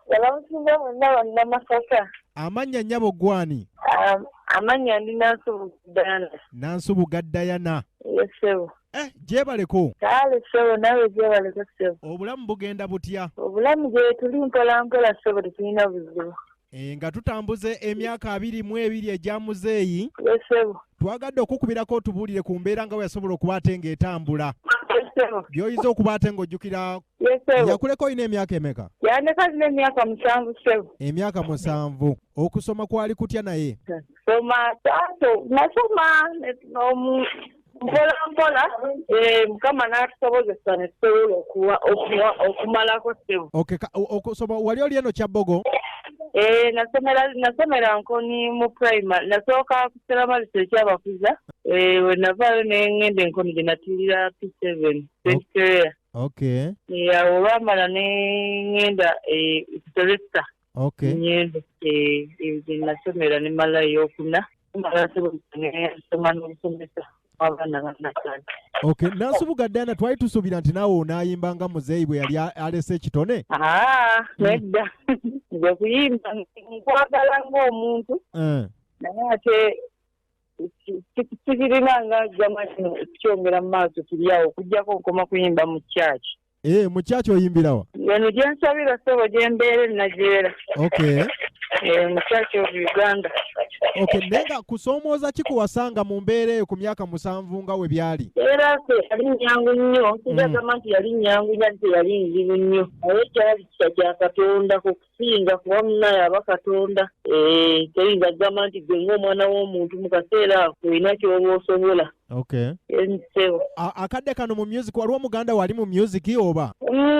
Balamusiza mwenna bannamasaka. Amannya nnyabo gwani? Amannya ndi Nansubuga Diana. Nansubuga Diana. Ye ssebo. Eh, gyebaleko. Kale ssebo, naawe gyebaleko ssebo. Obulamu bugenda butya? Obulamu gye tuli mpola mpola ssebo, tetulina buzibu. Nga tutambuze emyaka 22 egya muzeeyi. Ye ssebo. Twagadde okukubirako otubuulire ku mbeera nga bwe yasobola okuba ate ng'etambula. Ye ssebo. By'oyinza okuba ate ng'ojjukira. Ye ssebo. Yakuleka olina emyaka emeka? Yandeka nina emyaka 7 ssebo. Emyaka 7. Okusoma kwali kutya naye? Soma taata, nasoma mpola mpola, Mukama n'atusobozesa ne tusobola okumalako ssebo. Okay, okusoma wali oli eno Kyabbogo? Nasomera Nkoni mu primary, nasooka ku Stella Maris ekyabakuza. We navaayo ne ŋŋenda Enkoni gye natuulira P7, Saint Clair. Awo olwamala ne ŋŋenda Teresa. Ŋŋenda gye nasomera ne mmala ey'okuna. Mmala ne nsoma n'olusomesa abaana bannakati. Okay, Nansubuga Diana, twali tusuubira nti naawe onaayimba nga muzeeyi bwe yali alese ekitone. Nedda. Nze kuyimba nkwagala ng'omuntu. Naye ate sikirina nga gamba kino okukyongera mu maaso kiri awo, okuggyako nkoma kuyimba mu church. Mu church oyimbirawa? Eno gye nsabira ssebo, gye mbeera e Najeera. Mu Church of Uganda. Okay, naye nga kusoomooza ki kuwasanga mu mbeera eyo ku myaka 7 nga we byali? Era ffe yali nnyangu nnyo, sijagamba nti yali nnyangu nnyo, ate teyali nzibu nnyo. Naye kyali kisa kya Katonda kusinga kuba munnaye aba Katonda. Toyinza kugamba nti ggwe ng'omwana w'omuntu mu kaseera ako olina ky'oba osobola. Ensebo. Akadde kano mu music waliwo muganda wali mu music oba?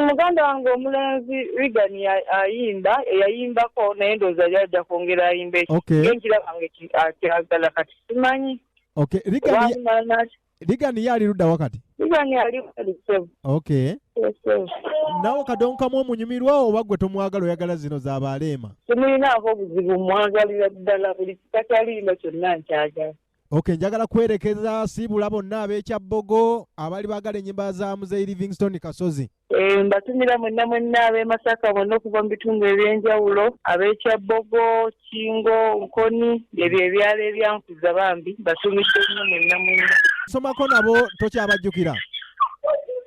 Muganda wange omulenzi Regan ayimba, eyayimbako naye ndowooza yali ajja kwongera ayimba ekyo. Ye nkiraba nga akyagala kati simanyi. Oba amala n'aki? Regan ye ali ludda wa kati? Regan ali wali ssebo. Yes, sir. Naawe kadonkamu omunyumirwa oba gwe tomwagala oyagala zino za baleema? Simulinaako buzibu, mwagalira ddala buli kika kya luyimba kyonna nkyagala. Okay, njagala kwerekeza siibula bonna ab'ekyabbogo abali baagala ennyimba za Muzeeyi Livingstone Kasozi. Mbatumira mwenna mwenna ab'e Masaka bonna okuva mu bitundu eby'enjawulo, ab'ekyabbogo, Kingo, Nkoni, ebyo ebyalo ebyankuza bambi, mbatumidde nnyo mwenna mwenna. Somako nabo tokyabajjukira?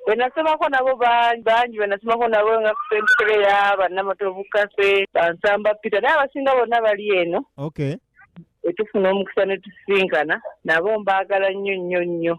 Bwe nasomako nabo bangi, bwe nasomako nabo nga Saint Clair, Bannamatovu Cafe, Bansamba Peter, naye abasinga bonna bali eno. Bwe tufuna omukisa ne tusisinkana, nabo mbaagala nnyo nnyo nnyo.